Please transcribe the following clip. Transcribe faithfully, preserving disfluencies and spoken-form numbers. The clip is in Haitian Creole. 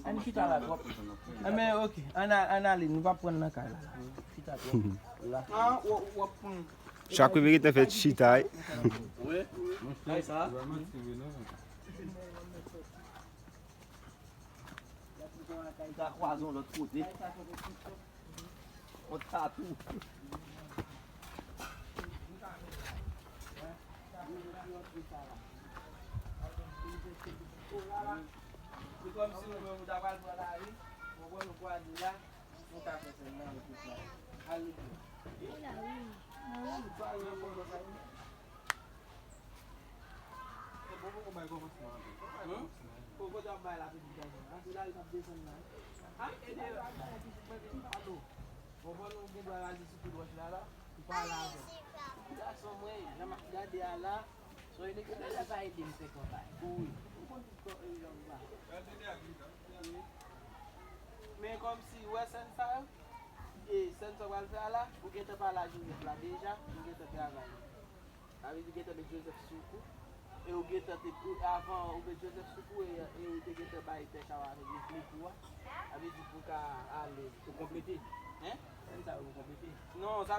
Ann chita la twòp. Enben, ok. Ann a- ann ale, nou pa pran nan kay la. Chita twòp. La. Chak wi verite fè chita. Wi. Kay sa. Sa kwaze yon lòt kote. Yon tatou. Se kòmsi nou menm nou ta pral pran lari, nou pran nou kwaze la, nou ka fè sèn nan avèk tout la. Al li. Bon, bon, bon, bay kòmansman an tou. Bon, kote w ap bay la pitit gason an? Se la li t ap desann la. Ay, ede yo. Mwen vin pa dlo. Bon, bon, nou gen dwa raze sou kou dwòch la la. Ou pale avè l. Gason mwen, jan m ap gade a la. Sou e nèg la pa ede m fè kanpay. Wi. Ou konn tout kò e jan m ba. Men kòmsi, ou wè sèn sa yo? E sèn sa w pral fè a la, ou gentan pale a Joseph la deja, ou gentan travay. Sa vle di gentan met Joseph sou kou. E ou gentan te, avan ou met Joseph sou kou, e, e ou te gentan bay tèt a w avèk le kou a. Sa vle di pou ka ale. Ou konplete? Hein? Sèn sa yo ou konplete? Non, sa